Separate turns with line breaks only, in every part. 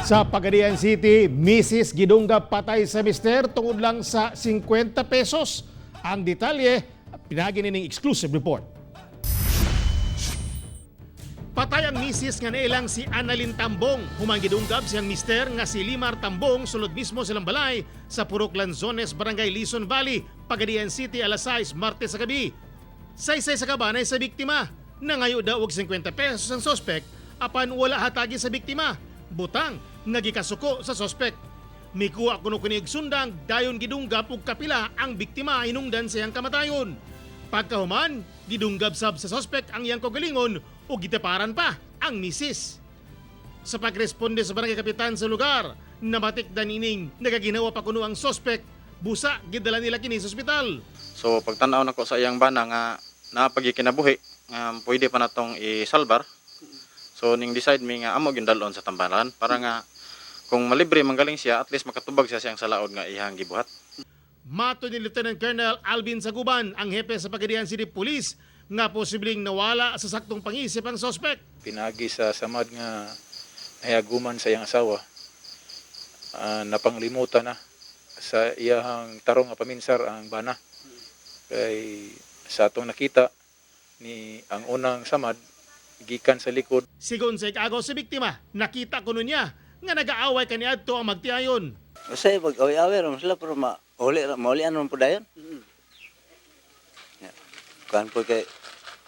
Sa Pagadian City, Mrs. Gidunggab patay sa mister tungod lang sa 50 pesos. Ang detalye, pinaagi nining exclusive report. Patay ang misis nga nailang si Annalyn Tambong. Human gidunggab siyang mister nga si Limar Tambong sulod mismo silang balay sa Purok Lanzones, Barangay Lison Valley, Pagadian City, alas 6, Martes sa gabi. Saysay sa kabanay sa biktima. Nangayo daw og 50 pesos ang sospek apan wala hatagi sa biktima. Butang nga gikasuko sa sospek. Mikuha kuno kini og sundang, dayon gidunggab og kapila ang biktima hinungdan siyang kamatayon. Pagkahuman, gidunggab sab sa sospek ang iyang kaugalingon ug gitaparan pa ang misis. Sa pagresponde sa barangay kapitan sa lugar, namatikdan ining nagaginawa pa kuno ang sospek, busa gidala nila kini sa ospital.
So pagtan-aw nako sa iyang bana nga napagikinabuhi nga pwede pa natong isalbar. So ning decide mi nga amo gyud dalon sa tambalan para nga kung malibre manggaling siya, at least makatubag siya siyang salaod nga iyang gibuhat.
Mato ni Lieutenant Colonel Alvin Saguban, ang hepe sa Pagadian City Police, nga posibleng nawala sa saktong pangisip ang sospek.
Pinagi sa samad nga nahiaguman sa iyang asawa, napanglimutan na sa iyahang tarong nga paminsar ang bana kay sa atong nakita ni ang unang samad gikan sa likod.
Sigon sa ikago sa biktima, nakita kuno niya nga nagaaway kaniadto ang magtiayon.
Basta pag away-away ra man sila pero mauli maulian man po dayon. Ya. Kuan po kay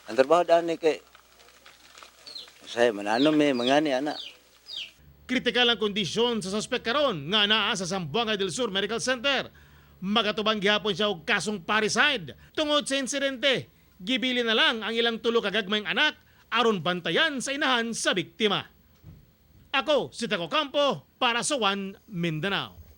ang trabaho daan ni kay say manano may mangani ana.
Kritikal ang kondisyon sa suspek karon nga naa sa Zamboanga del Sur Medical Center. Magatubang gihapon siya og kasong parricide. Tungod sa insidente, gibili na lang ang ilang tulo ka gagmayng anak aron bantayan sa inahan sa biktima. Ako si Taco Campo para sa One Mindanao.